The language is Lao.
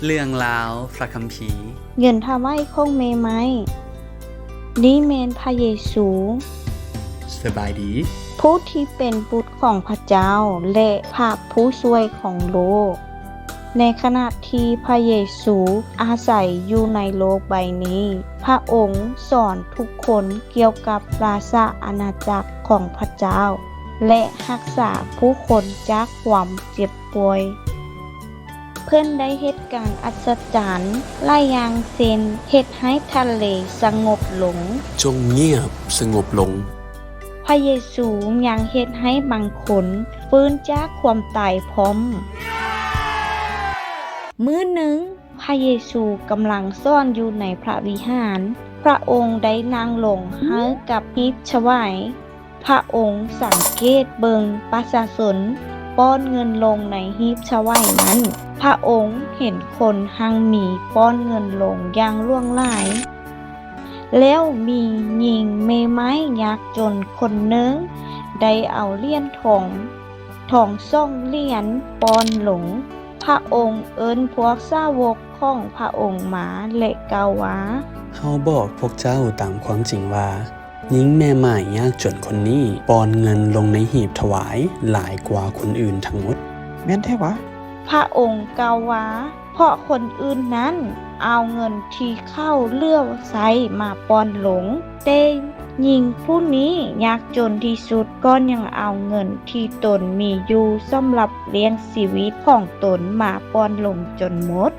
ເລື່ອງລາວພຣະຄຳພີ ເງິນຖວາຍຂອງແມ່ໄມ້. ນີ້ແມ່ນພຣະເຢຊູ ສະບາຍດີ ຜູ້ທີ່ເປັນບຸດຂອງພຣະເຈົ້າ ແລະ ພຣະຜູ້ຊ່ວຍຂອງໂລກ. ໃນຂະນະທີ່ພຣະເຢຊູອາໄສຢູ່ໃນໂລກໃບນີ້, ພຣະອົງສອນທຸກຄົນກ່ຽວກັບລາຊະອານາຈັກຂອງພຣະເຈົ້າ ແລະ ຮັກສາຜູ້ຄົນຈາກຄວາມເຈັບປ່ວຍ. ເພິ່ນໄດ້ເຮັດການອັດສະຈັນຫຼາຍຢ່າງ ເຊັ່ນ ເຮັດໃຫ້ທະເລສະຫງົບລົງ. ຈົ່ງງຽບສະຫງົບລົງ. ພຣະເຢຊູຍັງເຮັດໃຫ້ບາງຄົນຟື້ນຈາກຄວາມຕາຍພ້ອມ. ມື້ໜຶ່ງ, ພຣະເຢຊູກຳລັງສອນຢູ່ໃນພຣະວິຫານ. ພຣະອົງໄດ້ນັ່ງລົງໃຫ້ກັບຮີບຖວາຍ. ພຣະອົງສັງເກດເບິ່ງປະຊາຊົນປ້ອນເງິນລົງໃນຮີບຖວາຍນັ້ນ. ພຣະອົງເຫັນຄົນຮັ່ງມີປ້ອນເງິນລົງຢ່າງຫຼວງຫຼາຍ. ແລ້ວມີຍິງແມ່ໄມ້ຍາກຈົນຄົນໜຶ່ງໄດ້ເອົາຫຼຽນທອງ, ທອງສອງຫຼຽນປ້ອນລົງ. ພຣະອົງເອີ້ນພວກສາວົກຂອງພຣະອົງມາ ແລະ ກ່າວວ່າ, ເຮົາບອກພວກເຈົ້າຕາມຄວາມຈິງວ່າ, ຍິງແມ່ໄມ້ຍາກຈົນຄົນນີ້ປ້ອນເງິນລົງໃນຮີບຖວາຍຫຼາຍກວ່າຄົນອື່ນທັງໝົດ. ແມ່ນແທ້ຫວາ? ພຣະອົງກ່າວວ່າ, ເພາະຄົນອື່ນນັ້ນເອົາເງິນທີ່ເຂົາເຫຼືອໃຊ້ມາປ້ອນລົງ, ແຕ່ຍິງຜູ້ນີ້ຍາກຈົນທີ່ສຸດກໍຍັງເອົາເງິນທີ່ຕົນມີຢູ່ສຳລັບລ້ຽງຊີວິດຂອງຕົນມາປ້ອນລົງຈົນໝົດ.